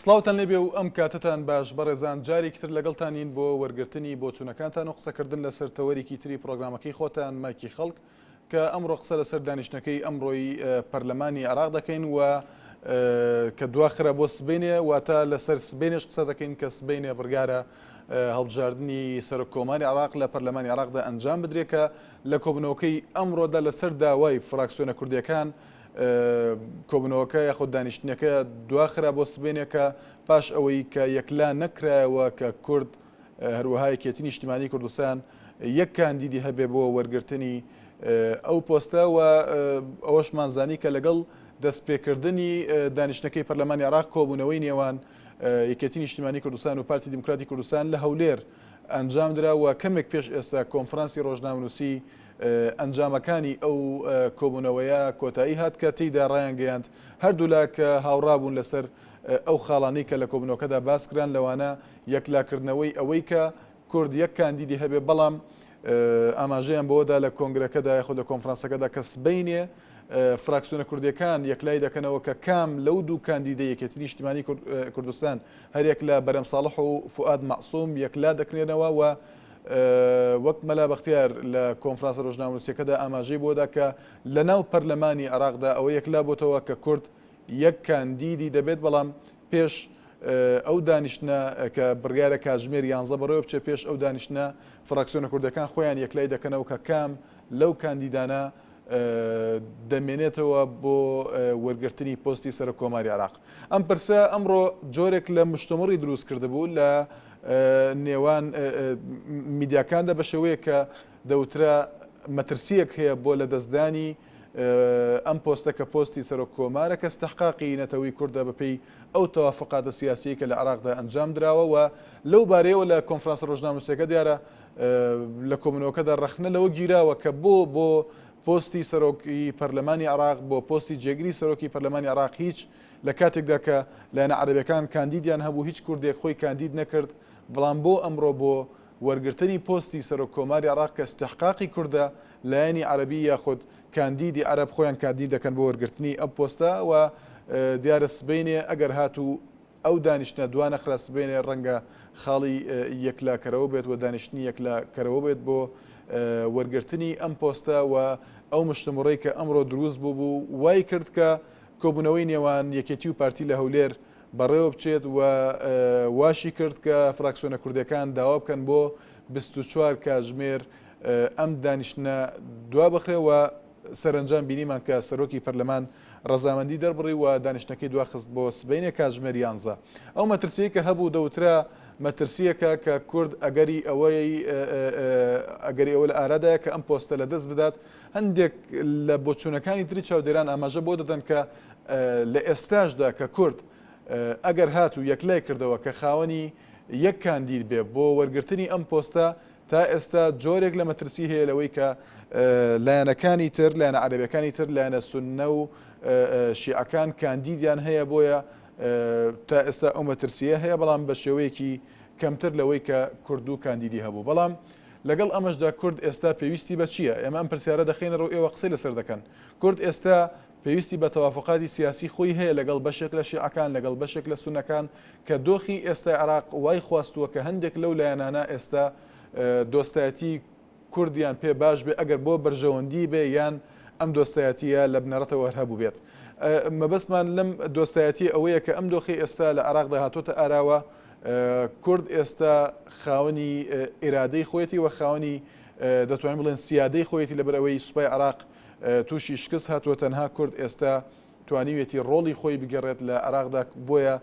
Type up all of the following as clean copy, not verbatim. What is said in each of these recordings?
سڵاوتان لێبێ و ئەم کاتەتان باش بەڕێزان جارێکی تر لەگەڵتانین بۆ وەرگرتنی بۆچوونەکانتان و قسەکردن لەسەر تەوەرێکی تری پرۆگرامەکەی خۆتان مایکی خەڵک کە ئەمڕۆ قسە لەسەر دانیشتنەکەی ئەمڕۆی پەرلەمانی عێراق دەکەین و کە دواخرا بۆ سبەینێ، واتە لەسەر سبەینێش قسە دەکەین کە سبەینێ بڕیارە هەڵبژاردنی سەرۆک کۆماری عێراق لە پەرلەمانی عێراقدا ئەنجام بدرێت کە لە کۆبوونەوەکەی ئەمڕۆدا لەسەر داوای فراکسیۆنە کوردیەکان کۆبوونەوەکە یاخود دانیشتنەکە دواخرا بۆ سبەینێ کە پاش ئەوەی کە یەکلا نەکرایەوە کە کورد هەروەها یەکێتی نیشتیمانی کوردستان یەک کاندیدی هەبێ بۆ وەرگرتنی ئەو پۆستە و ئەوەشمان زانی کە لەگەڵ دەستپێکردنی دانیشتنەکەی پەرلەمانی عێراق کۆبوونەوەی نێوان یەکێتی نیشتیمانی کوردستان و پارتی دیموکراتی کوردستان لە هەولێر ئەنجامدرا و کەمێک پێش ئێستا کۆنفرانسی ڕۆژنامەنووسی ئەنجامەکانی ئەو کۆبوونەوەیە کۆتایی هات کە تێیدا ڕایانگەیاند هەردوولا کە هاوڕابوون لەسەر ئەو خاڵانەی کە لە کۆبوونەوەکەدا باسکران لەوانە یەکلاکردنەوەی ئەوەی کە کورد یەک کاندیدی هەبێ، بەڵام ئاماژەیان بەوەدا لە کۆنگرەکەدا یاخود لە کۆنفرانسەکەدا کە سبەینێ فراکسیۆنە کوردیەکان یەکلایی دەکەنەوە کە کام لەو دوو کاندیدەی یەکێتی نیشتیمانی کوردستان هەریەک لە بەرەم ساڵح و فوئاد مەعسوم یەکلا دەکرێنەوە و وەک مەلا بەختیار لە کۆنفرانسە ڕۆژنامەنووسیەکەدا ئاماژەی بۆدا کە لەناو پەرلەمانی عێراقدا ئەوە یەکلا بۆتەوە کە کورد یەک کاندیدی دەبێت، بەڵام پێش ئەو دانیشتنە کە بڕیارە کاتژمێر یانزە بەڕێوە بچێت، پێش ئەو دانیشتنە فراکسیۆنە کوردەکان خۆیان یەکلای دەکەنەوە کە کام لەو کاندیدانە دەمێنێتەوە بۆ وەرگرتنی پۆستی سەرۆک کۆماری عێراق. ئەم پرسە ئەمڕۆ جۆرێک لە مشتومڕی دروست کردبوو لە نێوان میدیاکاندا بە شێوەیەک کە دەوترا مەترسییەک هەیە بۆ لەدەستدانی ئەم پۆستە کە پۆستی سەرۆک کۆمارە کە ستحقاقی نەتەوەی کوردە بەپێی ئەو تەوافقاتە سیاسیەی کە لە عێراقدا ئەنجام دراوە و لەو بارەیەوە لە کۆنفرانسە ڕۆژنامەنووسیەکە دیارە لە کۆبوونەوەکەدا ڕەخنە لەوە گیراوە کە بۆ بۆ پۆستی سەرۆکی پەرلەمانی عێراق بۆ پۆستی جێگری سەرۆکی پەرلەمانی عێراق هیچ لە کاتێکدا کە لایەنە عەرەبەکان کاندیدیان هەبوو هیچ کوردێک خۆی کاندید نەکرد بەڵام بۆ ئەمڕۆ بۆ وەرگرتنی پۆستی سەرۆک کۆماری عێراق کە ئیستحقاقی کوردە، لایەنی عەرەبی یاخود کاندیدی عەرەب خۆیان کاندید دەکەن بۆ وەرگرتنی ئەم پۆستە و دیارە سبەینێ ئەگەر هاتوو ئەو دانیشتنە دوانەخرا سبەینێ ڕەنگە خاڵی یەکلاکەرەوە بێت و دانیشتنی یەکلاکەرەوە بێت بۆ وەرگرتنی ئەم پۆستە و ئەو مشتومڕەی کە ئەمڕۆ دروست بوو بوو وای کرد کە کۆبوونەوەی نێوان یەکێتی و پارتی لە هەولێر بەڕێوە بچێت و واشی کرد کە فراکسیۆنە کوردیەکان داوا بکەن بۆ 24 کاتژمێر ئەم دانیشتنە دوابخرێ و سەرەنجام بینیمان کە سەرۆکی پەرلەمان ڕەزامەندی دەربڕی و دانیشتنەکەی دواخست بۆ سبەینێ کاتژمێر یانزە. ئەو مەترسیەی کە هەبوو دەوترا مەترسیەکە کە کورد ئەگەری ئەوەی ئەگەری ئەوە لە ئارادایە کە ئەم پۆستە لەدەست بدات هەندێک لە بۆچوونەکانی تری چاودێران ئاماژە بۆ دەدەن کە لە ئێستاشدا کە کورد ئەگەر هاتوو یەکلای کردەوە کە خاوەنی یەک کاندید بێ بۆ وەرگرتنی ئەم پۆستە تا ئێستا جۆرێک لە مەترسی هەیە لەوەی کە لایەنەکانی تر لایەنە عەرەبەکانی تر لایەنە سوننە و شیعەکان کاندیدیان هەیە بۆیە تا ئێستا ئەو مەترسیە هەیە بەڵام بە شێوەیەکی کەمتر لەوەی کە کورد و کاندیدی هەبوو بەڵام لەگەڵ ئەمەشدا کورد ئێستا پێویستی بە چییە؟ ئێمە ئەم پرسیارە دەخەینە ڕوو ئێوە قسەی لەسەر دەکەن. کورد ئێستا پێویستی بە تەوافوقاتی سیاسی خۆی هەیە لەگەڵ بەشێک لە شیعەکان، لەگەڵ بەشێک لە سوننەکان کە دۆخی ئێستای عێراق وای خواستووە کە هەندێک لەو لایەنانە ئێستا دۆستایەتی کوردیان پێ باش بێ ئەگەر بۆ بەرژەوەندی بێ یان ئەم دۆستایەتییە لە بنەڕەتەوە هەر هەبووبێت. مەبەستمان لەم دۆستایەتییە ئەوەیە کە ئەم دۆخەی ئێستا لە عێراقدا هاتۆتە ئاراوە کورد ئێستا خاوەنی ئیرادەی خۆیەتی و خاوەنی دەتوانین بڵێن سیادەی خۆیەتی لەبەر ئەوەی سوپای عێراق تووشی شکست هاتووە تەنها کورد ئێستا توانیویەتی ڕۆڵی خۆی بگێڕێت لە عێراقدا بۆیە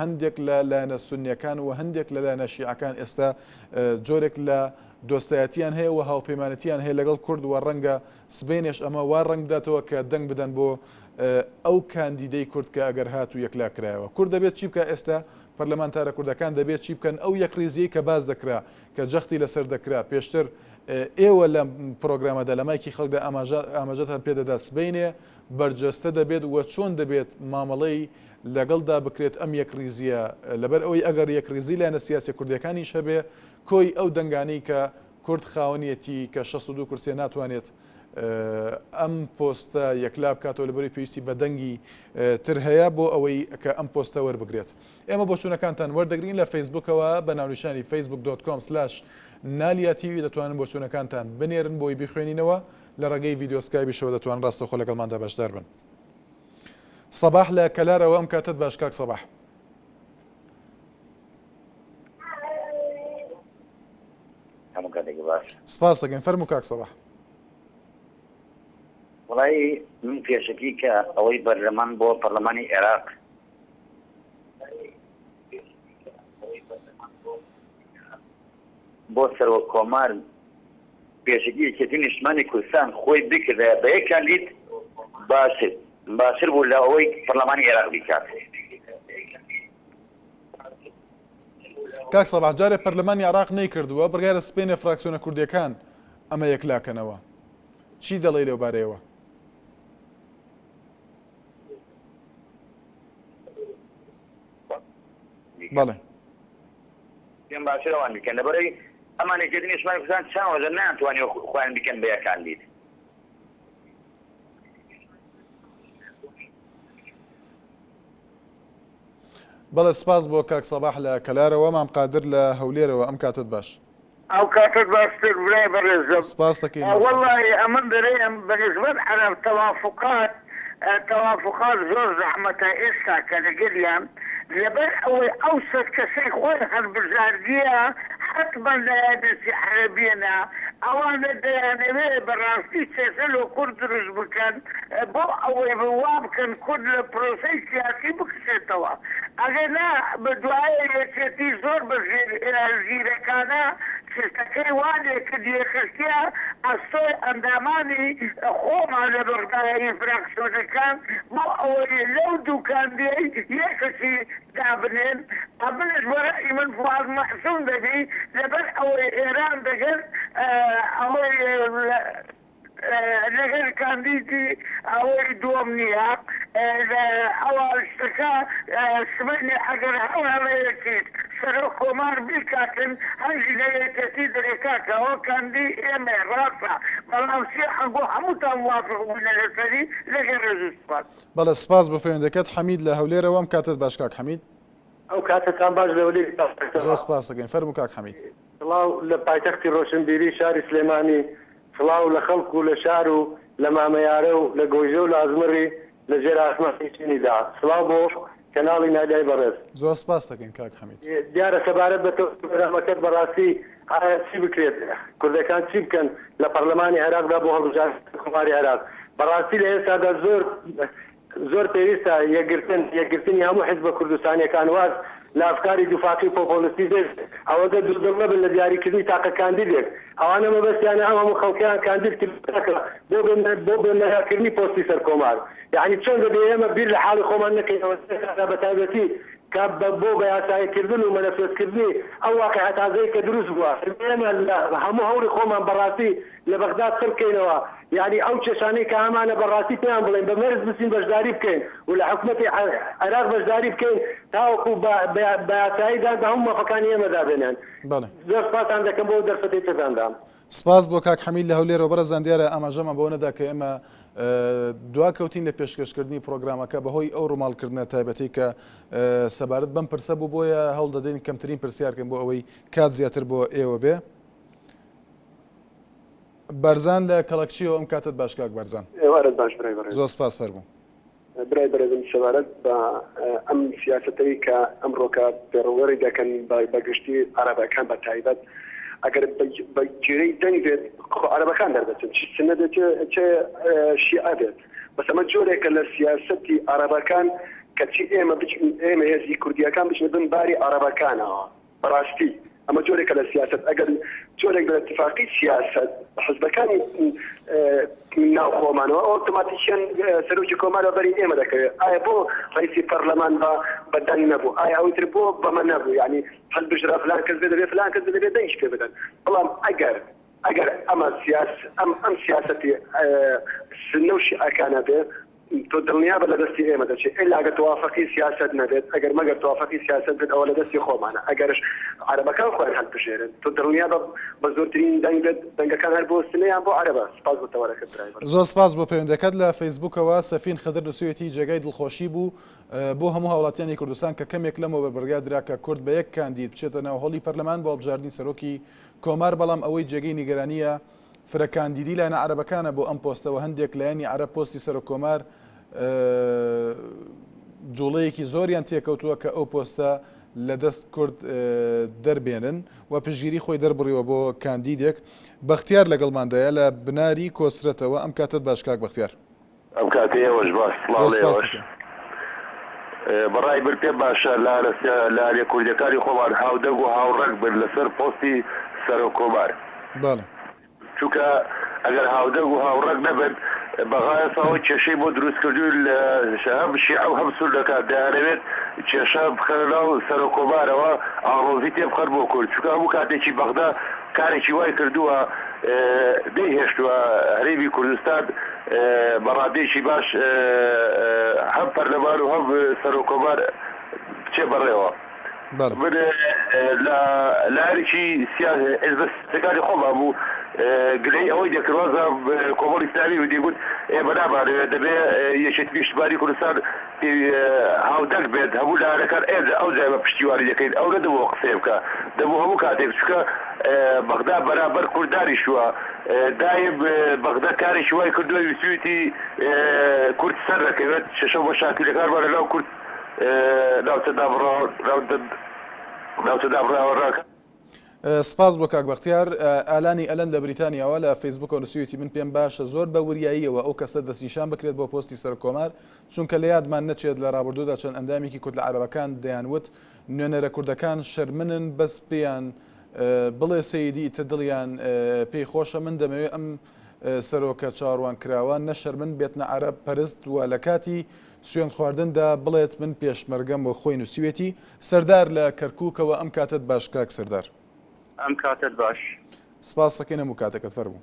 هەندێک لە لایەنە سونیەکان و هەندێک لە لایەنە شیعەکان ئێستا جۆرێک لە دۆستایەتیان هەیە و هاوپەیمانەتیان هەیە لەگەڵ کورد و ڕەنگە سبەینێش ئەمە وا ڕەنگ بداتەوە کە دەنگ بدەن بۆ ئەو کاندیدەی کورد کە ئەگەر هاتوو یەکلا کرایەوە کورد دەبێت چی بکا ئێستا پەرلەمانتارە کوردەکان دەبێت چی بکەن ئەو یەکڕیزیەی کە باس دەکرا کە جەختی لەسەر دەکرا پێشتر ئێوە لەم پرۆگرامەدا لە مایکی خەڵکدا ئاماژە ئاماژەتان پێدەدا سبەینێ بەرجەستە دەبێت و چۆن دەبێت مامەڵەی لەگەڵدا بکرێت ئەم یەکڕیزیە لەبەر ئەوەی ئەگەر یەکڕیزی لایەنە سیاسیە کوردیەکانیش هەبێ کۆی ئەو دەنگانەی کە کورد خاوەنیەتی کە 62 کورسیە ناتوانێت ئەم پۆستە یەکلا بکاتەوە لەبەری پێویستی بە دەنگی تر هەیە بۆ ئەوەی کە ئەم پۆستە وەربگرێت. ئێمە بۆچوونەکانتان وەردەگرین لە فەیسبووکەوە بە ناونیشانی facebook.com slash نالیا تیوی دەتوانن بۆچوونەکانتان بنێرن بۆی بیخوێنینەوە لە ڕێگەی ڤیدیۆ سکایبیشەوە دەتوانن ڕاستەوخۆ لەگەڵماندا بەشدار بن. سەباح لە کەلارەوە ئەم کاتەت باش کاک سەباح. هەموو کاتێک باش. سپاس دەکەین فەرموو کاک سەباح. وەڵایی من پێشەکی کە ئەوەی بەرلەمان بۆ پەرلەمانی عێراق بۆ سەرۆک کۆمار پێشەکی یەکێتی نیشتمانی کوردستان خۆی بکردایە بە یەک کاندید باشتر باشتر بوو لە ئەوەی پەرلەمانی عێراق بیکات. کاک سەباح جارێ پەرلەمانی عێراق نەیکردووە، بڕیارە سبەینێ فراکسیۆنە کوردییەکان ئەمە یەکلاکەنەوە. چی دەڵێی لەو بارەیەوە؟ بەڵێ. پێم باشتر ئەوان بیکەن لەبەرئەوەی ئەمان یەکێتی نیشتمانی کوردستان چەند ڕۆژە نەیانتوانیوە خۆیان بیکەن بە یەک کاندید. بەڵێ سپاس بۆ کاک سەباح لە کەلارەوە، مام قادر لە هەولێرەوە ئەم کاتەت باش. ئەو کاتەت باشتر برای بەڕێزم. سپاس دەکەین مام قادر. وەڵاهی ئەمن دەرێم بە نسبەت عەرەب تەوافوقات تەوافوقات زۆر زەحمەتە ئێستا کە لەگەلیان لەبەر ئەوەی ئەو سەد کەسەی خۆی هەڵبژاردیە حەتمەن لایەنێکی عەرەبیەنە ئەوانە دەیانەوێ بەڕاستی کێشە لۆ کورد دروست بکەن بۆ ئەوەی وا بکەن کورد لە پرۆسەی سیاسی بکشێتەوە ئەگەر نا دوایە یەکێتی زۆر بە زیرەکانە شتەکەی وا لێکرد یەخستیە ئەستۆی ئەندامانی خۆمان لە بەغدایە فراکسیۆنەکان بۆ ئەوەی لەو دوو کاندیەی یەکەکی دابنێن ئەمنش بە رەئی من فوئاد مەعسوم دەبی لەبەر ئەوەی ئێران دەگەر ئەوەی لەگەر کاندیدی ئەوەی دووەم نییە ئەوە شتەکە سبەینێ ئەگەر هەر هەڵەیەکیش سەرۆک کۆمار بیکاتن هەنگی لە یەکێتی دەرێ کاکە ئەوە کاندی ئێمەیە ڕاستە بەڵام چی ئەنگۆ هەمووتان موافق بووینە لەسەری لەگەر ڕێز و سوپاس. بەڵێ سپاس بۆ پەیوەندەکەت حەمید لە هەولێرەوە ئەم کاتەت باش کاک حەمید. ئەو کاتەتان باش لە هەولێری پایتەختەوە. زۆر سپاس دەکەین فەرموو کاک حەمید. سڵاو لە پایتەختی ڕۆشنبیری شاری سلێمانی، سڵاو لە خەڵک و لە شار و لە مامە یارە و لە گۆیژە و لە ئازمڕی لە ژێر ئاسمانی چینی دا. سڵاو بۆ کەناڵی نالیای بەڕێز. زۆر سپاست دەکەین کاک حەمید. دیارە سەبارەت بە تۆ بەرنامەکەت بەڕاستی ئایا چی بکرێت کوردەکان چی بکەن لە پەڕلەمانی عێراقدا بۆ هەڵبژاردنی کۆماری عێراق بەڕاستی لە ئێستادا زۆر زۆر پێویستە یەکگرتن، یەکگرتنی هەموو حیزبە کوردستانییەکان، واز لە ئەفکاری دووفاقی و پۆپۆلیستی بێت، ئەوەندە دوودڵ نەبن لە دیاریکردنی تاقە کاندیدێک. ئەوانە مەبەستیانە ئەم هەموو خەڵکەیان کاندید کردووە کە بۆ بۆ بە مەیاکردنی پۆستی سەرکۆمار. یەعنی چۆن دەبێ ئێمە بیر لە حاڵی خۆمان نەکەینەوە لە بە تایبەتی کە بە بۆ بە یاساییکردن و مەنەفێستکردنی ئەو واقیعە تازەی کە دروست بووە. ئێمە لە هەموو هەوڵی خۆمان بەڕاستی لە بەغداد چڕ بکەینەوە، یانی ئەو کێشانەی کە هەمانە بە ڕاستی پێیان بڵێین، بە مەرج بچین بەشداری بکەین و لە حکومەتی عێراق بەشداری بکەین تاوەکو بە بە یاسایی دان بە هەموو مافەکانی ئێمەدا بێنن. بەڵێ. زۆر سپاستان دەکەم بۆ ئەو دەرفەتەی پێتان دام. سپاس بۆ کاک حەمید لە هەولێرەوە. بەڕێزان دیارە ئاماژەمان بەوە نەدا کە ئێمە دواکەوتین لە پێشکەشکردنی پرۆگرامەکە بەهۆی ئەو ڕووماڵکردنە تایبەتەی کە سەبارەت بەم پرسە بوو، بۆیە هەوڵ دەدەین کەمترین پرسیار کەین بۆ ئەوەی کات زیاتر بۆ ئێوە بێ. بارزان لە کەڵەکچیەوە ئەم کاتەت باش کاک بارزان. ئێوارەت باش برای بەڕێز. زۆر سپاس فەرموو. برای بەرێزم سەبارەت بە ئەم سیاسەتەی کە ئەمڕۆکە پێڕەوەری دەکەن بە گشتی عەرەبەکان بە تایبەت ئەگەر بە گوێرەی دەنگ بێت خۆ عەرەبەکان دەردەچن چ سنە بێت چ شیعە بێت بەس ئەمە جۆرێکە لە سیاسەتی عەرەبەکان کەچی ئێمە ئێمە هێزی کوردیەکان بچنە بن باری عەرەبەکانەوە. بەڕاستی ئەمە جۆرێکە لە سیاسەت، ئەگەر جۆرێک لە ئیتفاقی سیاسەت حزبەکانی ناو خۆمانەوە ئۆتۆماتیکیەن سەرۆکی کۆمار بە بەری ئێمە دەکەوێت، ئایا بۆ ڕئیسی پەرلەمان بە بە دەنگ نەبوو، ئایا ئەوی تر بۆ بەمە نەبوو، یانی هەڵبژرا فلان کەس بێ دەبێ فلان کەس بێ دەبێ دەنگیش پێ بدەن، بەڵام ئەگەر ئەگەر ئەمە سیاس ئەم ئەم سیاسەتی سنە و شیعەکانە بێ. تۆ دڵنیابە لە دەستی ئێمە دەچێت ئیلا ئەگەر توافقی سیاسەت نەبێت ئەگەر مەگەر توافقی سیاسەت بێت ئەوە لە دەستی خۆمانە ئەگەرش عەرەبەکان خۆیان هەلبژێرن تۆ دڵنیابە بە زۆرترین دەنگ بێت دەنگەکان هەر بۆ سنە یان بۆ عەرەبە سپاس بۆ تەوەرەکەت برای بەڕێز. زۆر سپاس بۆ پەیوەندیەکەت لە فەیسبوکەوە سەفین خدر نوسیویەتی جێگای دڵخۆشی بوو بۆ هەموو هاوڵاتیانی کوردستان کە کەمێک لەمەوبەر بڕیار درا کە کورد بە یەک کاندید بچێتە ناو هۆڵی پەرلەمان بۆ هەڵبژاردنی سەرۆکی کۆمار بەڵام ئەوەی جێگەی نیگەرانیە فرە کاندیدی لایەنە عەرەبەکانە بۆ ئەم پۆستە و هەندێک لایەنی عەرەب پۆستی سەرۆک کۆمار جوڵەیەکی زۆریان تێکەوتووە کە ئەو پۆستە لە دەست کورد دەربێنن و پشگیری خۆی دەربڕیوە بۆ کاندیدێک بەختیار لەگەڵماندایە لە بناری کۆسرەتەوە ئەم کاتت باش کاک بەختیار. ئەم کاتەی ئێوەش باش سڵاو زۆر لە سپاس ئێوەش. دەکەین. بەڕای من پێم باشە لایەنە لایەنە کوردیەکانی خۆمان هاودەنگ و هاوڕەنگ بن لەسەر پۆستی سەرۆک کۆمار. بەڵێ. چونکە ئەگەر هاودەنگ و هاوڕەنگ نەبن بەغا ئێستا ئەوەی کێشەی بۆ دروست کردوین لە هەم شیعە و هەم سوننەکان دەیانەوێت کێشە بخەنە ناو سەرۆک کۆمارەوە ئاڵۆزی تێ بخەن بۆ کورد چونکە هەموو کاتێکی بەغدا کارێکی وای کردووە نەیهێشتووە هەرێمی کوردستان بە ڕادەیەکی باش هەم پەرلەمان و هەم سەرۆک کۆمار بچێ بەڕێوە. من لە لایەنێکی حیزبە سیاسیەکانی خۆمان بوو گلەیی ئەوەی دەکرد وازانم کۆمەڵی ئیسلامی بوو دەیگوت ئێمە نامانەوێت دەبێ یەکێتی نیشتمانی کوردستان هاودەنگ بێت هەموو لایەنەکان ئەوجا ئێمە پشتیوانی دەکەین ئەو نەدەبوو ئەو قسەیە بکا دەبوو هەموو کاتێک چونکە بەغدا بەرامبەر کورد دانیشتووە دایم بەغدا کارێکی وای کردووە ویستویەتی کورد سەرنەکەوێت کێشە و مەشاکیلەکانمان لەناو کورد ناوچە دابڕاوە ناوچە دابڕاوەکان. سپاس بۆ کاک بەختیار. ئالانی ئەلەن لە بریتانیاوە لە فەیسبوکەوە نووسیویەتی من پێم باشە زۆر بە وریاییەوە ئەو کەسە دەستنیشان بکرێت بۆ پۆستی سەرۆککۆمار چونکە لە یادمان نەچێت لە ڕابردوودا چەند ئەندامێکی کورد لە عەرەبەکان دەیانوت نوێنەرە کوردەکان شەرمنن بەس پێیان بڵێ سەیدی ئیتر دڵیان پێی خۆشە من دەمەوێت ئەم سەرۆکە چاوەڕوانکراوە نە شەرمن بێت نە عەرەب پەرست و لە کاتی سوێند خواردندا بڵێت من پێشمەرگەم وەک خۆی نووسیوێتی. سەردار لە کەرکوکەوە ئەم کاتەت باش کاک سەردار. ئەم کاتەت باش. سپاس دەکەین هەموو کاتەکەت فەرموو.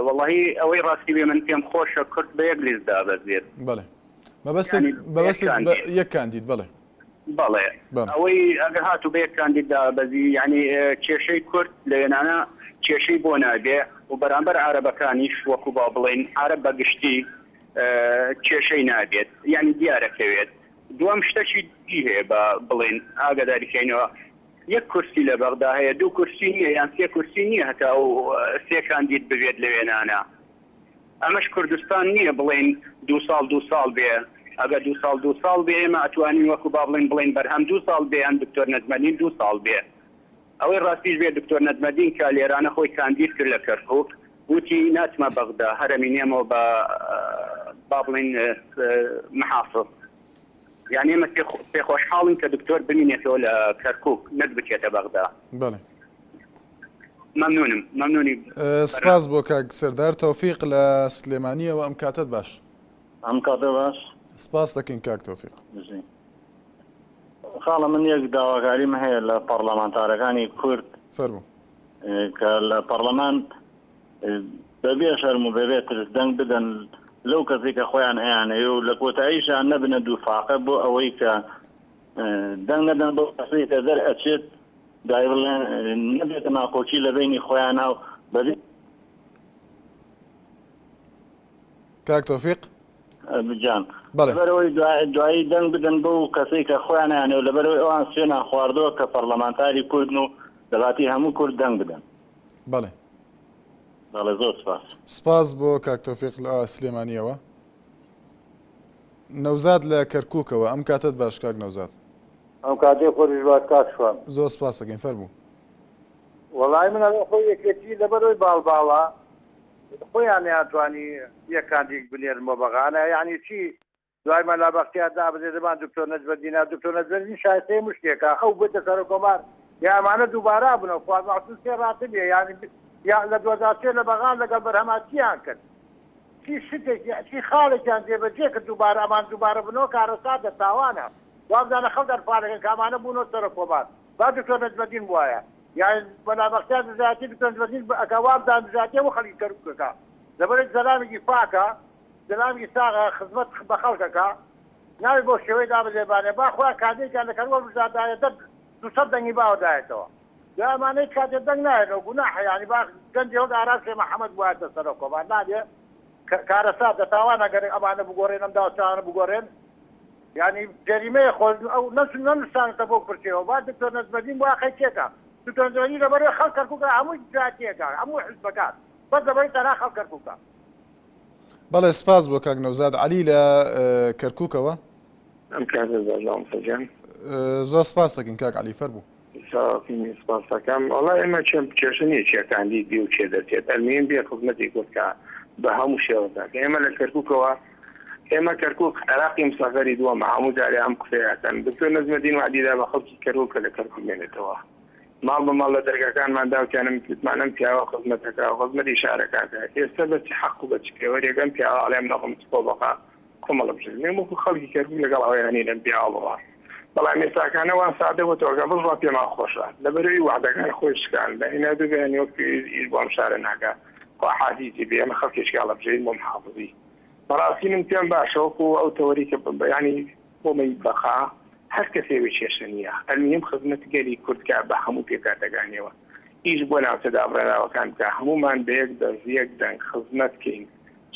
وەڵاهی ئەوەی ڕاستی بێ من پێم خۆشە کورد بە یەک لیست دابەزێت. بەڵێ مەبەستت یانی بە یەک مەبەستت بە کاندید. یەک کاندید بەڵێ. بەڵێ بەڵێ. ئەوەی ئەگەر هاتوو بە یەک کاندید دابەزی یانی کێشەی کورد لەوێنانە کێشەی بۆ نابێ و بەرامبەر عەرەبەکانیش وەکوو با بڵێین عەرەب بە گشتی کێشەی نابێت یانی دیارەکەوێت دووەم شتەکی دی هەیە با بڵێین ئاگاداری کەینەوە یەک کورسی لە بەغدا هەیە دوو کورسی نییە یان سێ کورسی نییە هەتا ئەو سێ کاندید ببێت لەوێنانە ئەمەش کوردستان نییە بڵێین دوو ساڵ دوو ساڵ بێ ئەگە دوو ساڵ دوو ساڵ بێ ئێمە ئەتوانین وەکو با بڵێین بڵێین بەرهەم دوو ساڵ بێ یان دکتۆر نەجمەدین دوو ساڵ بێ ئەوەی ڕاستیش بێ دکتۆر نەجمەدین کە لێرانە خۆی کاندید کرد لە کەرکوک وتی ناچمە بەغدا هەر ئەمینێمەوە بە با بڵێین محافظ یانی ئێمە پێ خۆشحاڵین کە دکتۆر بمینێتەوە لە کەرکوک نەک بچێتە بەغدا. بەڵێ. مەمنونم مەمنونی. سپاس بۆ کاک سەردار تۆفیق لە سلێمانیەوە ئەم کاتەت باش. ئەم کاتە باش. سپاس دەکەین کاک تۆفیق. بژی. خاڵە من یەک داواکاریم هەیە لە پەڕلەمانتارەکانی کورد. فەرموو. کە لە پەڕلەمان بەبێ شەرم و بەبێ ترس دەنگ بدەن لەو کەسەی کە خۆیان ئەیانەوێ و لە کۆتاییشا نەبنە دووفاقە بۆ ئەوەی کە دەنگ نەدەن بەو کەسەی کە دەرئەچێت دوای بڵێن نەبێتە ناکۆکی لە بەینی خۆیانا و بەبێ کاک تۆفیق جان بەڵێ. لەبەرئەوەی دوایی دەنگ بدەن بەو کەسەی کە خۆیان ئەیانەوێت لەبەرئەوەی ئەوان سوێنان خواردووە کە پەڕلەمانتاری کوردن و لەباتی هەموو کورد دەنگ بدەن. بەڵێ. بەڵێ زۆر سپاس. سپاس بۆ کاک تۆفیق لە سلێمانیەوە. نەوزاد لە کەرکوکەوە ئەم کاتەت باش کاک نەوزاد. ئەم کاتەی خۆتیش باش کاک شوان. زۆر سپاس دەکەین فەرموو. وەڵایی من ئەڵێم خۆی یەکێتی لەبەرئەوەی باڵ باڵە خۆیان نەیانتوانی یەک کاندید بنێرن بۆ بەغا ئەنا یەعنی چی دوای مەلا بەختیار دابەزێ دەبان دکتۆر نەجمەدینە دکتۆر نەجمەدین شایستەی هەموو شتێکە ئەو بێتە سەرۆک کۆمار یا ئەمانە دووبارە بنەوە فواد مەعسوم سێ ڕاتبیە یانی یا لە 2003 لە بەغا لەگەڵ بەرهەما چیان کرد چی شتێکی چی خاڵێکیان جێبەجێ کرد دووبارە ئەمان دووبارە بنەوە کارەساتە تاوانە وابزانە خەڵک ئەنفالەکەن کە ئەمانە بوونەوە سەرۆک کۆمار با دکتۆر نەجمەدین بوایە یان مەلا بەختیار دژایەتی دکتۆر نەجمەدین ئەکا وابزانم دژایەتی هەموو خەڵکی کەرکوک ئەکا لەبەرئەوەی زەلامێکی پاکە. جەنابی ساغە خزمەت بە خەڵک ئەکا ناوی بەو شێوەی دابەزێبانێ با خۆیان کاندیدێکیان لە کەرکوک هەڵبژاردایە دە 200 دەنگی باوە دایەتەوە دوای ئەمانە هیچ کاتێ دەنگ نایەنەوە گوناحە یانی با گەنجێ وەک ئارام شێ محەمەد بوایەتە سەرۆک کۆمار نابێ کارەساتە تاوانە گەر ئەمانە بگۆڕێن ئەم داوچانە بگۆڕێن یانی جەریمەیە خۆ ئەو نەچون نەنووسانەتە بۆ کورسیەوە با دکتۆر نەجمەدین واقعی تێکا دکتۆر نەجمەدین لەبەرەوەی خەڵک کەرکوکە هەمووی دژایەتیەکە هەموو حزبەکان بەس لەبەرەی تەنها خەڵک کەرکوکە. بەڵێ سپاس بۆ کاک نەوزاد عەلی لە کەرکوکەوە. ئەم کاتەت باش مامۆستا گیان. زۆر سپاس دەکەین کاک عەلی فەرموو. سپاس دەکەم. وەڵا ئێمە چەند کێشە نییە کێ کاندید بێ و کێ دەرچێت ئەلموهیم بێ خزمەتی کورد کا بە هەموو شێوەزاکە ئێمە لە کەرکوکەوە ئێمە کەرکوک عێراقی مسەغەری دووەمە هەموو جارێ ئەم قسەیە ئەکەن دکتۆر نەجمەدین وەعدی دا بە خەڵکی کەرکوک کە لە کەرکوک بمێنێتەوە ماڵ بە ماڵ لە دەرگاکانمان داوتیانم وتمان ئەم پیاوە خزمەتەکە و خزمەتی شارەکە ئەکا ئێستا بە چ حەق و بە چ پێوەرێک ئەم پیاوە ئەڵێ ئەم نەڕۆم چ بۆ بەقا کۆمەڵە بژێن ئێمە وەکو خەڵکی کەرکوک لەگەڵ ئەوەیا نین ئەم پیاوە بڕوا بەڵام ئێستاکانە وا سادە بۆتەوە کە بڕوا پێمان خۆشە لەبەرئەوەی وەعدەکان خۆی شکان بە ئیناد و بەیانی وەک پێویست ئیش بۆ ئەم شارە ناکا خوا حافیزی بێ ئێمە خەڵکێکی هەڵەبجەیین بۆ محافزی بەڕاستی من پێم باشە وەکو ئەو تەوەری کە یانی بۆمەی بەقا هەر کەسێ بێ کێشە نییە ئەلموهیم خزمەت گەلی کورد کا بە هەموو پێکهاتەکانیەوە ئیش بۆ ناوچە دابڕێنراوەکان بکا هەموومان بە یەک دەست یەک دەنگ خزمەت کەین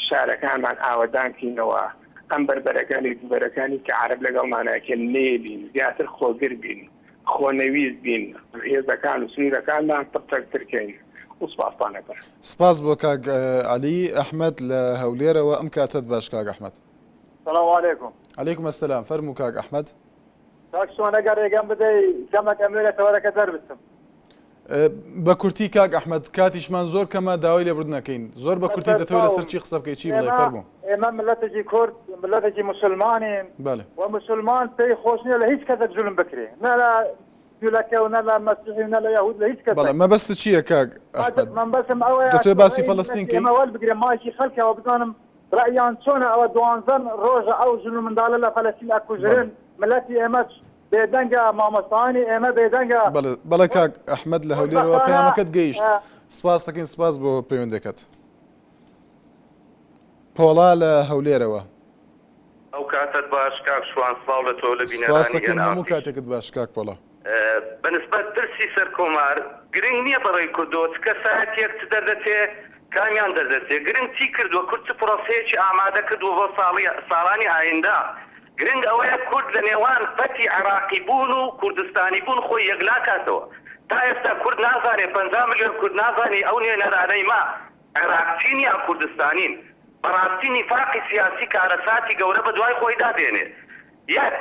شارەکانمان ئاوەدان کەینەوە ئەم بەربەرەکانی دووبەرەکانی کە عەرەب لەگەڵمانە کە نەیەلین زیاتر خۆگر بین خۆنەویست بین هێزەکان و سنوورەکانمان پڕچەکتر کەین و سوپاستان ئەکەم. سپاس بۆ کاک عەلی ئەحمەد لە هەولێرەوە ئەم کاتەت باش کاک ئەحمەد. سلام علیکم. علیکم السلام فەرموو کاک ئەحمەد. کاک شوان ئەگەر ڕێگەم بدەی کەمەک ئەمەوێ لە تەوەرەکە دەربچم. بە کورتی کاک ئەحمەد کاتیشمان زۆر کەمە داوای لێبوردن ئەکەین زۆر بە کورتی دەتەوێت لەسەر چی قسە بکەی چی بڵێی فەرموو. ئێمە ملەتێکی کورد ملەتێکی موسلمانین و موسلمان پێی خۆش نییە لە هیچ کەسێک زولم بکرێ نە لە جولەکە و نە لە مەسیحی و نە لە یەهود لە هیچ کەسێک. بەڵێ مەبەستت چییە کاک ئەحمەد مەبەستم ئەوەیە دەتەوێت باسی فەلەستین کەی؟ ئێمە وەربگرە مایکی خەلکەوە بزانم ڕەئیان چۆنە ئەوە دوانزە ڕۆژە ئەو ژن و منداڵە لە فەلەستین ئەکوژرن ملەتی ئێمەش بێدەنگە مامۆستایانی ئێمە بێدەنگە. بەڵێ بەڵێ کاک ئەحمەد لە هەولێرەوە پەیامەکەت گەیشت سپاس دەکەین سپاس بۆ پەیوەندەکەت. پۆڵا لە هەولێرەوە. ئەو کاتەت باش کاک شوان سڵاو لە تۆ لە سپاس بینەرانی دەکەین ئێن ئاڕ هەموو تیش. کاتێکت باش کاک پۆڵا. بە نسبەت پرسی سەرکۆمار گرنگ نییە بەڕێی کوردەوە چ کەسایەتیەک چ دەردەچێ کامیان دەردەچێ گرنگ چی کردوە کورد چ پرۆسەیەکی ئامادە کردوە بۆ ساڵی ساڵانی ئایندە گرنگ ئەوەیە کورد لە نێوان پەتی عێراقی بوون و کوردستانی بوون خۆی یەکلا کاتەوە تا ئێستا کورد نازانێ 50 ملیۆن کورد نازانێ ئەو نوێنەرانەی ما عێراقچین یا کوردستانین بەڕاستی نیفاقی سیاسی کارەساتی گەورە بەدوای خۆیدا دێنێ یەک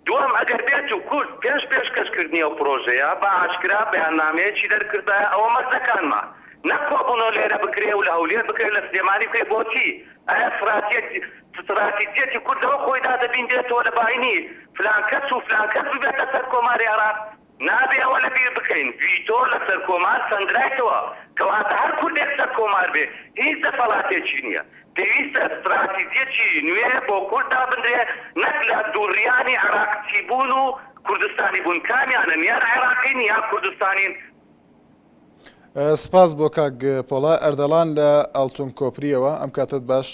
دووەم، ئەگەر بێت و کورد پێش پێشکەش کردنی ئەو پرۆژەیە بە ئاشکرا بەیاننامەیەکی دەرکردایە ئەوە مەرجەکانمە نەک کۆبوونەوە لێرە بکرێ و لە هەولێر بکرێ لە سلێمانی بکرێ بۆچی؟ ئایا ستراتیجیەتی کورد لەوە خۆیدا دەبینرێتەوە لە باینی فلان کەس و فلان کەس ببێتە سەرکۆماری عێراق؟ نابێ ئەوە لە بیر بکەین ڤیتۆ لە سەرکۆمار سەندرایتەوە، کەواتە هەر کوردێک سەرکۆمار بێ هیچ دەسەڵاتێکی نییە. پێویستە ستراتیجیەکی نوێ بۆ کورد دابنرێ نەک لە دووڕیانی عێراقچی بوون و کوردستانی بوون کامیانن یان عێراقین یان کوردستانین. سپاس بۆ کاک پۆڵا ئەردەڵان لە ئاڵتون کۆپریەوە ئەم کاتەت باش.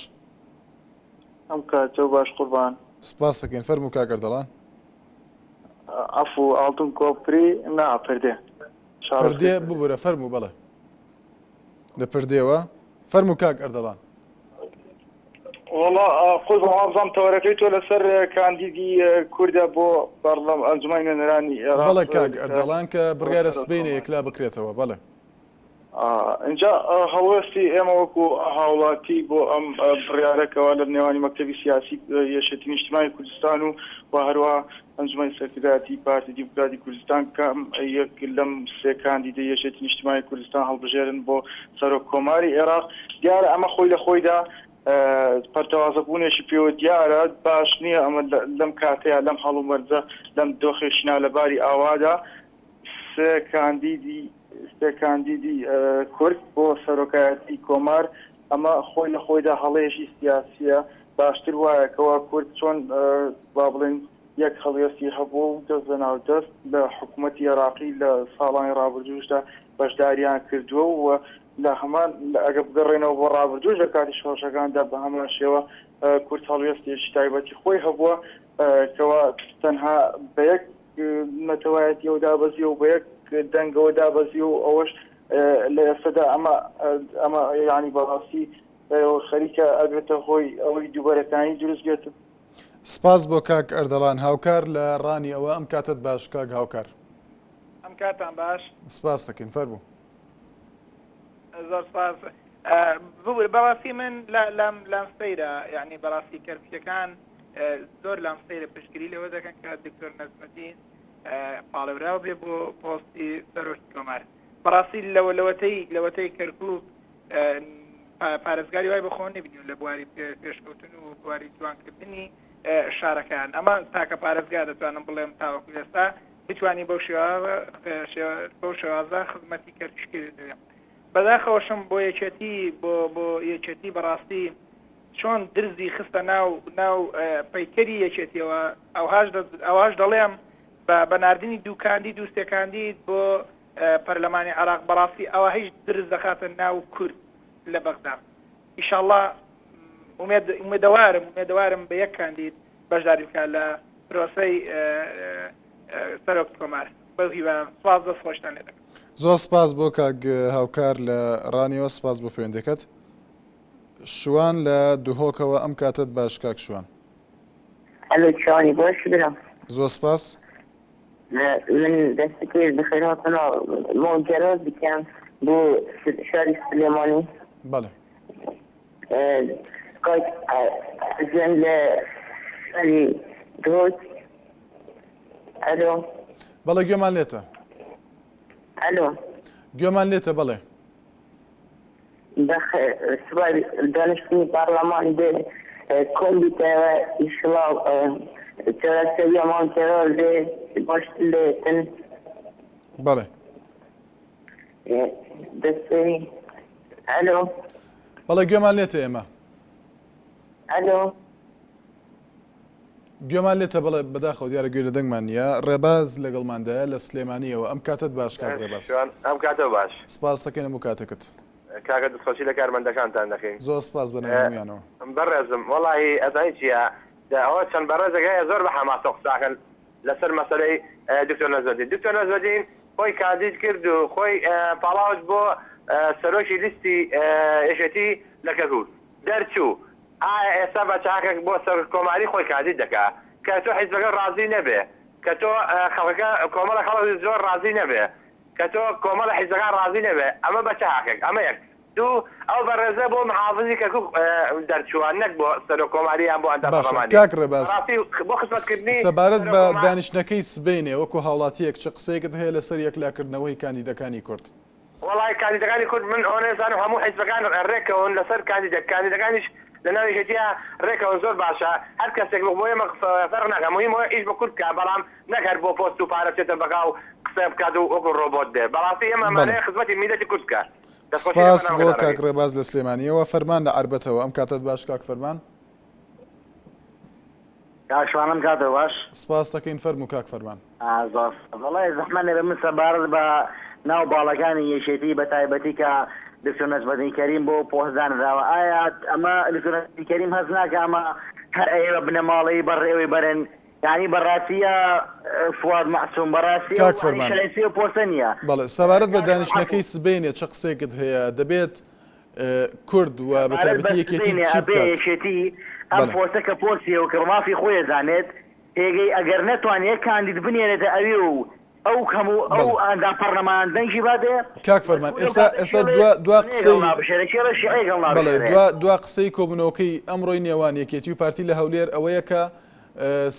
ئەم کاتەو باش قوربان. سپاس دەکەین فەرموو کاک ئەردەڵان. عەفو ئاڵتون کۆپری نا پردێ. پردێ ببورە فەرموو بەڵێ لە پردێوە فەرموو کاک ئەردەڵان. وەڵا قوربان وابزانم تەوەرەکەی تۆ لەسەر کاندیدی کوردە بۆ پەڕلەم ئەنجومەنی نوێنەرانی ئێراق بەڵێ کاک ئەردەڵان کە بڕیارە سبەینێ یەکلا بکرێتەوە بەڵێ. ئینجا هەڵوێستی ئێمە وەکو هاوڵاتی بۆ ئەم بڕیارە کەوا لە نێوانی مەکتەبی سیاسی یەکێتی نیشتمانی کوردستان و و هەروەها ئەنجومەنی سەرکردایەتی پارتی دیموکراتی کوردستان کام یەک لەم سێ کاندیدەی یەکێتی نیشتمانی کوردستان هەڵبژێرن بۆ سەرۆک کۆماری عێراق دیارە ئەمە خۆی لە خۆیدا پەرتەوازەبوونێکی پێوە دیارە باش نییە ئەمە لەم کاتەیە لەم هەڵومەرجە لەم دۆخێکی نالەباری ئاوادا سێ کاندیدی سێ کاندیدی کورد بۆ سەرۆکایەتی کۆمار، ئەمە خۆی لە خۆیدا هەڵەیەکی سیاسییە، باشتر وایە کەوا کورد چۆن با بڵێین. یەک هەڵوێستی هەبووە و دەست لە ناو دەست لە حکوومەتی عێراقی لە ساڵانی ڕابردووشدا بەشداریان کردووە و لە هەمان ئەگەر بگەڕێنەوە بۆ ڕابردووش لە کاتی شۆڕشەکاندا بە هەمان شێوە کورد هەڵوێستێکی تایبەتی خۆی هەبووە کەوا تەنها بە یەک نەتەوایەتیەوە دابەزیوە و بە یەک دەنگەوە دابەزیوە و ئەوەش لە ئێستەدا ئەمە ئەمە یانی بەڕاستی خەریکە ئەبێتە هۆی ئەوەی دووبەرەکانی دروست بێت. سپاس بۆ کاک ئەردەڵان هاوکار لە ڕانی ئەوە ئەم کاتەت باش کاک هاوکار. ئەم کاتان باش. سپاس دەکەین فەرموو. زۆر سپاس ببورە بەڕاستی من لام لام سەیرە یعنی بەڕاستی کەرکوکەکان زۆر لام سەیرە پشتگیری لەوە دەکەن کە دکتۆر نەجمەدین پاڵێوراو بێ بۆ پۆستی سەرۆکی کۆمار بەڕاستی لەوە لەوەتەی لەوەتەی کەرکک پارێزگاری وای بەخۆ نبینی لە بواری پێشکەوتن و بواری جوانکردنی شارەکان ئەمە تاکە پارێزگا دەتوانم بڵێم تاوەکو ئێستا بتوانین بەو بەو شێوازە خزمەتی کەرکوک کردێ بەداخەوەشم بۆ یەکێتی بۆ بۆ یەکێتی بەڕاستی چۆن درزی خستە ناو ناو پەیکەری یەکێتیەوە ئەوهاش ئەوهاش دەڵێم بە بە ناردنی دوو کاندید و سێ کاندید بۆ پەرلەمانی عێراق بەڕاستی ئەوە هیچ درز دەخاتە ناو کورد لە بەغدا ئیشاڵڵا ئومێد ئومێدەوارم ئومێدەوارم بە یەک کاندید بەشداری بکات لە پرۆسەی سەرۆک کۆمار بەو هیوا سپاس دەست خۆشتان لێ دەکەم. زۆر سپاس بۆ کاک هاوکار لە ڕانیەوە سپاس بۆ پەیوەندیەکەت. شوان لە دهۆکەوە ئەم کاتەت باش کاک شوان. ئەلۆ چۆنی باشی برام. زۆر سپاس. من دەستەکەی بەخێرهاتنا ماڵ جەرەز بکەم بۆ شاری سلێمانی. بەڵێ. کاک ئەزیان لە شاری دهۆک. ئەلۆ. بەڵێ گوێمان لێتە. ئەلۆ. گوێمان لێتە بەڵێ. سبەی دانیشتنی پەڕلەمان دێ کۆم بیتەوە ئیشڵا چارەسەریە مام جەلال دێ باشتر لێتن. بەڵێ. دەستەی ئەلۆ. بەڵێ گوێمان لێتە ئێمە. ئەلۆ. گوێمان لێتە بەڵێ بەداخەوە دیارە گوێ لە دەنگمان نییە ڕێباز لەگەڵماندایە لە سلێمانیەوە ئەم کاتەت باش کاک ڕێباز. ئەم کاتەو باش. سپاس دەکەین هەموو کاتێکت. کاکە دەستخۆشی لە کارمەندەکانتان دەکەین. زۆر سپاس بە ناوی هەموویانەوە. بەڕێزم وەڵاهی ئەزانی چیە ئەوە چەند بەڕێزێک هەیە زۆر بە حەماسەوە قسە ئەکەن لەسەر مەسەلەی دکتۆر نەجمەدین دکتۆر نەجمەدین خۆی کاندید کرد و خۆی پاڵاوت بۆ سەرۆکی لیستی یەکێتی لە کەرکوک دەرچوو ئایا ئێستا بە چاکەک بۆ سەرۆک کۆماری خۆی کاندید دەکا کە تۆ حیزبەکە ڕازی نەبێ کە تۆ خەڵکەکە کۆمەڵە خەڵک زۆر ڕازی نەبێ کە تۆ کۆمەڵە حیزبەکان ڕازی نەبێ ئەمە بە چ هاکێک ئەمە یەک دوو ئەو بەڕێزە بۆ محافزی کەرکوک دەرچووە نەک بۆ سەرۆک کۆماری یان بۆ ئەندام باشە پەڕلەمانی کاک ڕێباز بەڕاستی بۆ خزمەتکردنی سەبارەت سەرۆک بە کۆمار دانیشتنەکەی سبەینێ وەکو هاوڵاتییەک چ قسەیەکت هەیە لەسەر یەکلاکردنەوەی کاندیدەکانی کورد؟ وەڵای کاندیدەکانی کورد من ئەوە نەزانم هەموو حیزبەکان رێکەون لەسەر کاندیدەک کاندیدەکانیش لەناو یەکێتیا رێکەون زۆر باشە هەر کەسێک بۆ ئێمە فەرق ناکا موهیم ئەوەیە ئیش بۆ کورد بکا بەڵام نەک هەر بۆ پۆست و پارە بچێتە بەغا و قسە بکات و وەکو رۆبۆت بێ بەڕاستی ئێمە بەڵێ. ئەمانەوێ خزمەتی میللەتی کورد بکا دەستخۆشی لە سپاس بۆ بەرنامەکەتان کاک ئەکەین. ڕێباز لە سلێمانیەوە. فەرمان لە عەربەتەوە ئەم کاتەت باش کاک فەرمان. کاک شوان ئەم کاتە باش. سپاست دەکەین فەرموو کاک فەرمان. زۆر سپاس. وەڵای زەحمەت نەبێ من سەبارەت بە ناو باڵەکانی یەکێتی بە تایبەتی کە دکتۆر نەجمەدین کەریم بۆ پۆست دانراوە ئایا ئەمە دکتۆر نەجمەدین کەریم هەست ناکا ئەمە هەر ئەیەوێ بنەماڵەیی بەڕێوەی بەرن یانی بەڕاستی یا فواد مەعسوم بەڕاستی ئەو کاک فەرمان. شایستەی ئەو پۆستە نییە. بەڵێ سەبارەت بە کاک دانیشتنەکەی عەفو. سبەینێ چ قسەیەکت هەیە دەبێت کورد و بە سەبارەت بە تایبەتی یەکێتی سبەینێ چی ئەبێ بکات؟ یەکێتی ئەم بەڵێ. پۆستە کە پۆستیە و کە بە مافی خۆی ئەزانێت پێگەی ئەگەر نەتوانێ یەک کاندید بنێرێتە ئەوێ و ئەو هەموو ئەو بەڵێ. ئەندام پەڕلەمان دەنگی باتێ کاک فەرمان مەجبورە ئێستا کاتێ ئێستا کێڵێ دوا دوا سوننەیەک قسەی هەڵنابژێرێ کێڵێ شیعەیەک بەڵێ هەڵنابژێرێ. دوا دوا قسەی کۆبوونەوەکەی ئەمڕۆی نێوان یەکێتی و پارتی لە هەولێر ئەوەیە کە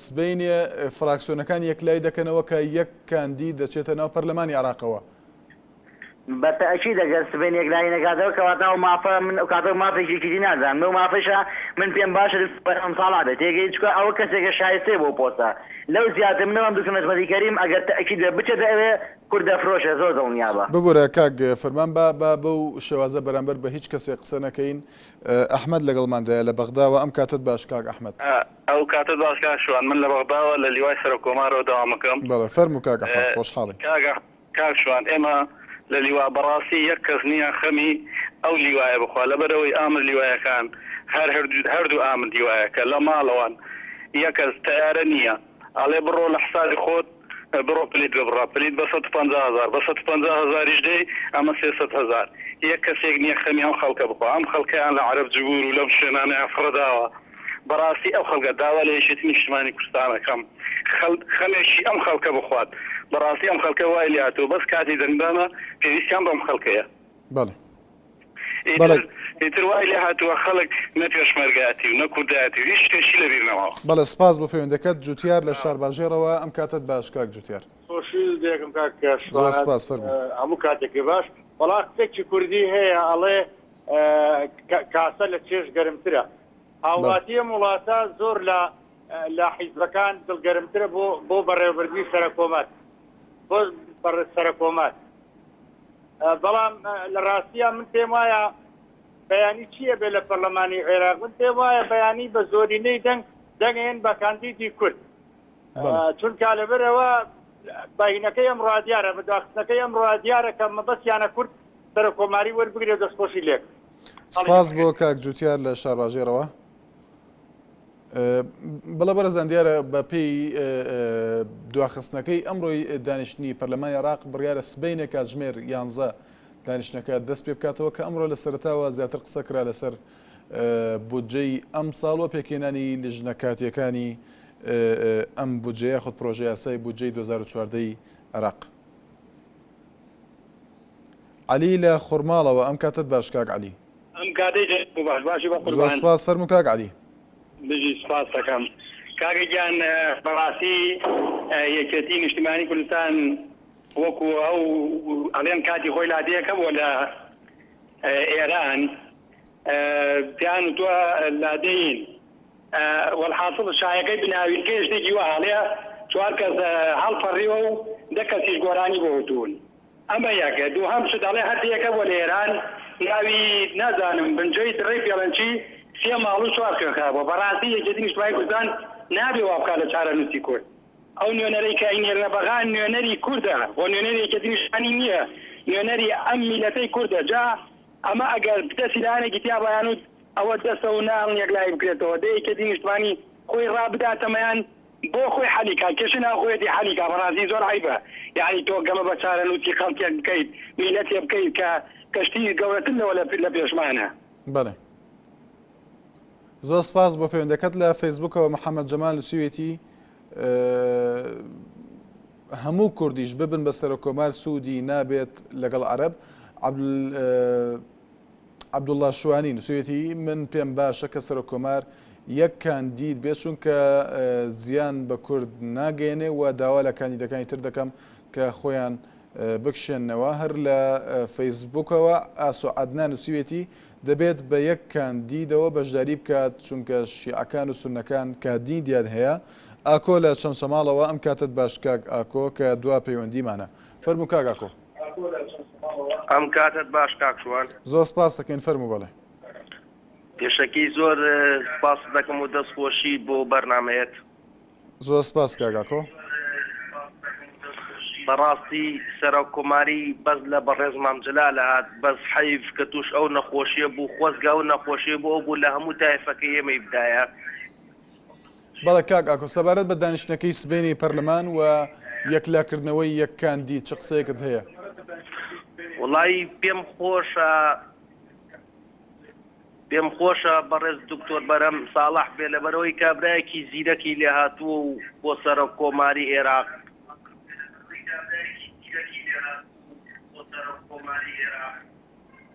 سبەینێ فراکسیۆنەکان یەکلایی دەکەنەوە کە یەک کاندید دەچێتە ناو پەرلەمانی عێراقەوە. بە تەئکید ئەگەر سبەینێ یەکلایی نەکاتەوە کەواتە ئەو مافە من ئەو کاتە مافێکی یەکێتی نازانم لەو مافەشا من پێم باشە دکتۆر بەرهەم ساڵح بێت تێگەی چونکە ئەوە کەسێکە شایستەیە بۆ پۆستە لەو زیاتر من ئەڵێم دکتۆر نەجمەدین کەریم ئەگەر تەئکید بێ بچێتە ئەوێ کورد دەفرۆشێ زۆر دڵنیابە. ببورە کاک فەرمان با با بەو شێوازە بەرامبەر بە هیچ کەسێک قسە نەکەین ئەحمەد لەگەڵماندایە لە بەغداوە ئەم کاتەت باش کاک ئەحمەد. ئەو کاتەت باش کاک شوان من لە بەغداوە لە لیوای سەرۆک کۆمارەوە دەوامەکەم. بەڵێ فەرموو کاک ئەحمەد خۆشحاڵین. کاک کاک شوان ئێمە لە لیوا بەڕاستی یەک کەس نیە خەمی ئەو لیوایە بخوا لەبەرئەوەی ئامر لیوایەکان هەر هەردوو ئامر لیوایەکە لە ماڵەوەن یەکەس تەیارە نیە ئەڵێ بڕۆ لە حسابی خۆت بڕۆ پلیت ببڕە پلیت بە 150 هەزار بە 150 هەزاریش دێی ئەمە 300 هەزار یەک کەسێک نیە خەمی ئەم خەڵکە بخوا ئەم خەڵکەیان لە عەرەب جبور و لەم شوێنانەیان فڕەداوە بەڕاستی ئەو خەڵکە داوا لە یەکێتی نیشتمانی کوردستان ئەکەم خەمێکی ئەم خەڵکە بخوات بەڕاستی ئەم خەڵکە وای لێهاتووە بەس کاتی دەنگدانە پێویستیان بەم خەڵکەیە. بەڵێ. ئیتر ئیتر وای لێهاتووە خەڵک نە پێشمەرگایەتی و نە کوردایەتی و هیچ شتێکی لەبیر نەماوە. بەڵێ سپاس بۆ پەیوەندەکەت جوتیار لە شارباژێڕەوە ئەم کاتەت باش کاک جوتیار. خۆشی دێکم کاک زۆر شوان سپاس فەرموو. هەموو کاتێکی باش وەڵا قسەکی کوردی هەیە ئەڵێ کاسە لە چێژ گەرمترە. هاوڵاتی ئەم وڵاتە زۆر لە لە حیزبەکان دڵگەرمترە بۆ بۆ بەڕێوەبردنی سەرەکۆمار بۆ سەرەکۆمار بەڵام لە ڕاستیە من پێم وایە بەیانی چییە بێ لە پەرلەمانی عێراق من پێم وایە بەیانی بە زۆرینەی دەنگ دەنگێن بە کاندیدی کورد چونکە لەبەرەوە باینەکەی ئەم ڕادیارە بە داخستنەکەی ئەم ڕادیارە کە مەبەستیانە کورد سەرۆککۆماری وەربگرێت دەستخۆشی لێک. سپاس بۆ کاک جوتیار لە شارباژێڕەوە. بەڵێ بەڕێزان دیارە بە پێی دواخستنەکەی ئەمڕۆی دانیشتنی پەرلەمانی عێراق بڕیارە سبەینێ کاتژمێر یانزە دانیشتنەکە دەست پێ بکاتەوە کە ئەمڕۆ لە سەرەتاوە زیاتر قسە کرا لەسەر بودجەی ئەمساڵ و پێکهێنانی لیژنە کاتیەکانی ئەم بودجەیە یاخود پرۆژە یاسای بودجەی 2014 ی عێراق. عەلی لە خورماڵەوە ئەم کاتەت باش کاک عەلی. ئەم کاتەی جەنابت باش باشی بە زۆر قوربان. سپاس فەرموو کاک عەلی. بژی سپاست دەکەم کاکە گیان بەڕاستی یەکێتی نیشتیمانی کوردستان وەکو ئەو ئەڵێن کاتی خۆی لادێک هەبووە لە ئێران پێیان وتووە لادێین وەلحاسڵ شایەکەی بناویلکەیە شتێکی وا ئەڵێ چوار کەس هەڵپەڕیوە و دە کەسیش گۆرانی بۆ وتوون ئەمە یەک. دووهەم شت ئەڵێ هەر دێیەکە بووە لە ئێران ناوی نازانم بنجەی دڕەی پێڵەنچی سێ ماڵ و چوار خوێنخا بووە. بەڕاستی یەکێتی نیشتمانی کوردستان نابێ وا بکات لە چارەنووسی کورد. ئەو نوێنەرەی کە ئەینێرنە بەغا نوێنەری کوردە و نوێنەری یەکێتی نیشتمانی نییە، نوێنەری ئەم میللەتەی کوردە. جا ئەمە ئەگەر دەستی لایەنێکی تیا بایان و ئەوە دەستە و ناهێڵن یەکلایی بکرێتەوە. دە یەکێتی نیشتمانی خۆی ڕابداتەمەیان بۆ خۆی حەلی کا کێشەی ناوخۆیەتی حەلی کا بەڕاستی زۆر عەیبە یەعنی تۆ گەمە بە چارەنوسی خەڵکێک بکەیت میلەتێ بکەیت کە کەشتی گەورەتر لەوە لە پێشمانە. بەڵێ زۆر سپاس بۆ پەیوەندەکەت لە فەیسبوکەوە محەممەد جەمال نووسیوێتی هەموو کوردیش ببن بە سەرۆککۆمار سوودی نابێت لەگەڵ عەرەب عەبدوڵا شوانی نووسیویەتی، من پێم باشە کە سەرۆککۆمار یەک کاندید بێت، چونکە زیان بە کورد ناگەیەنێ و داوا لە کاندیدەکانی تر دەکەم کە خۆیان بکشێننەوە. هەر لە فەیسبووکەوە ئاسۆ عەدنان نووسیویەتی، دەبێت بە یەک کاندیدەوە بەشداری بکات، چونکە شیعەکان و سوننەکان کادیدیان هەیە. ئاکۆ لە چەمچەماڵەوە، ئەم کاتەت باش کاک ئاکۆ کە دوا پەیوەندیمانە. فەرموو کاک ئاکۆ. ئەم کاتەت باش کاک شوان. زۆر سپاست دەکەین فەرموو بەڵێ. پێشەکی زۆر سپاست دەکەم و دەست خۆشی بۆ بەرنامەیەت. زۆر سپاس کاک ئاکۆ. بەڕاستی سەرۆک کۆماری بەس لە بەڕێز مام جەلال هات بەس حەیف کە توش ئەو نەخۆشیە بوو خۆزگە ئەو نەخۆشیە بۆ ئەو بوو لە هەموو تایفەکەی ئێمەی بدایە. بەڵێ کاک ئاکۆ سەبارەت بە دانیشتنەکەی سبەینێی پەرلەمان و یەکلاکردنەوەی یەک کاندید چ قسەیەکت هەیە؟ وەڵایی پێم خۆشە پێم خۆشە بەڕێز دکتۆر بەرهەم ساڵح بێ لەبەرئەوەی کابرایەکی زیرەکی لێهاتووە و بۆ سەرۆک کۆماری ئێراق.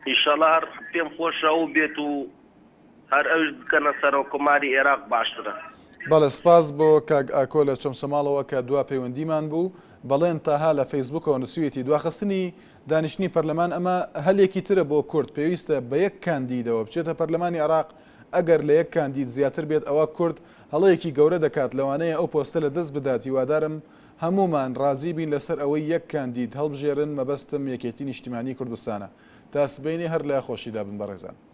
ئیشەڵا هەر پێم خۆشە ئەو بێت و هەر ئەویش بکەنە سەرۆک کۆماری ئێراق باشترە. بەڵێ سپاس بۆ کاک ئاکۆ لە چەمچەماڵەوە کە دوا پەیوەندیمان بوو. بەڵێن تاها لە فەیسبووکەوە نووسیویەتی، دواخستنی دانیشتنی پەرلەمان ئەمە هەلێکی ترە بۆ کورد، پێویستە بە یەک کاندیدەوە بچێتە پەرلەمانی عێراق، ئەگەر لە یەک کاندید زیاتر بێت ئەوا کورد هەڵەیەکی گەورە دەکات لەوانەیە ئەو پۆستە لە دەست بدات، هیوادارم هەموومان ڕازی بین لەسەر ئەوەی یەک کاندید هەڵبژێرن مەبەستم یەکێتی نیشتیمانی کوردستانە. تا سبەینێ هەر لە خۆشیدا بن بەڕێزان.